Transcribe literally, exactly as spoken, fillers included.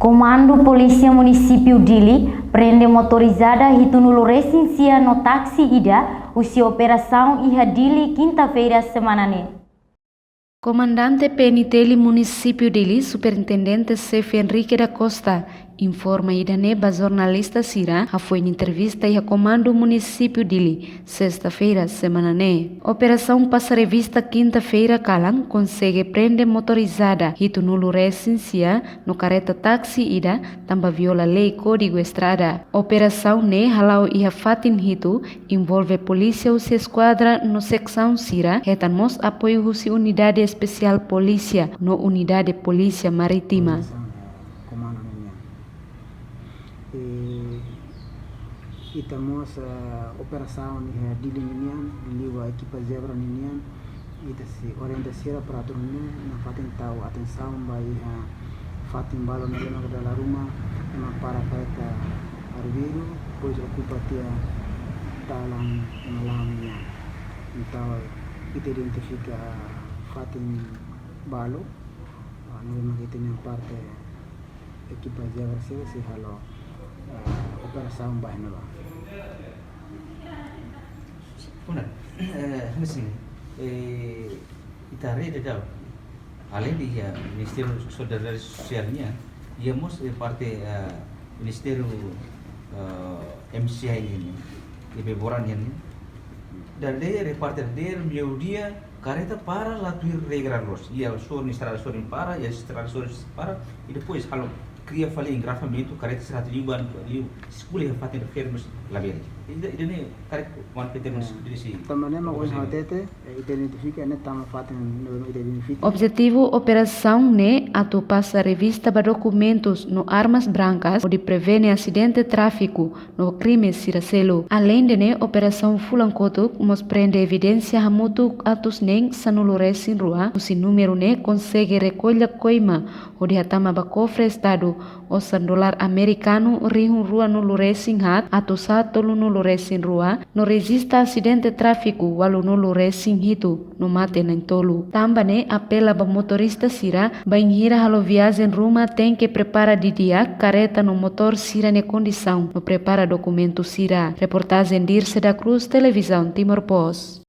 Komandu Polísia Munisípiu Dili prende motorizada hitunulu resin sia no taksi ida husi operasaun iha Dili, kinta-feira semana ne'e. Komandante P N T L Munisípiu Dili, Superintendente Xefe Henrique da Costa, informa ida-ne'e ba jornalista sira hafoin entrevista iha Komandu Munisípiu Dili, sesta-feira semana ne'e. Operasaun pasa revista kinta-feira kalan konsege prende motorizada hitunulu resin sia no kareta taksi ida tanba viola lei Kódigu Estrada. Operasaun ne'e hala'o iha fatin hitu, envolve polísia husi eskuadra no seksaun sira, hetan mós apoiu husi Unidade Espesiál Polísia no Unidade Polísia Marítima. Komandu ninian. I ita mós, eh, operasaun iha Dili ninian, liuliu ekipa Zebra ninian, ita sei orienta sira para atu nune'e, nafatin tau atensaun ba iha fatin balu ne'ebé mak dala ruma ema para kareta arbiru, depois okupa tiha dalan ema la'o nian. Entaun, ita identifika fatin balu, ah, ne'ebé mak ita-nia parte ekipa Zebra sira sei halo, eh, operasaun ba iha ne'ebá. Benar. Eh, hanesan, eh, ita haree daudaun, além de iha Ministériu Solidariedade Sosiál nian, iha mós, eh, parte, eh, Ministériu, eh, M C I nian, iha Bora nian. Dadeer, repórter dadeer, meiudia, kareta para la tuir regra loos. Iha sorin, estrada sorin para, iha estrada sorin para, i depois halo kria fali engarrafamentu, kareta sira atu liu ba, liu sirkula iha fatin refere mós labele. Ida, ida-ne'e karik Komandu P T mós, eh, diri si. Tanba ne'e mak ohin ha'u hatete, eh, ita identifika ne'e tama fatin ne'ebé mak ita identifika. Objetivu operasaun ne'e atu pasa revista ba dokumentus no armas brankas hodi prevene asidente tráfiku no krime sira seluk. Além de ne'e, operasaun fulan kotuk mós prende evidénsia hamutuk atus neen sanulu resin rua, husi númeru ne'e konsege rekolla koima hodi hatama ba kofre Estadu, osan dolar amerikanu rihun ruanulu resin haat atus haat tolunulu resin rua, no rejista asidente tráfiku ualunulu resin hitu, no mate na'in-tolu. Tanba ne'e apela ba motorista sira, bainhira halo viajen ruma tenke prepara didi'ak kareta no motór sira-nia kondisaun, no prepara dokumentu sira. Reportajen Dirce da Cruz, Televizaun Timor Post.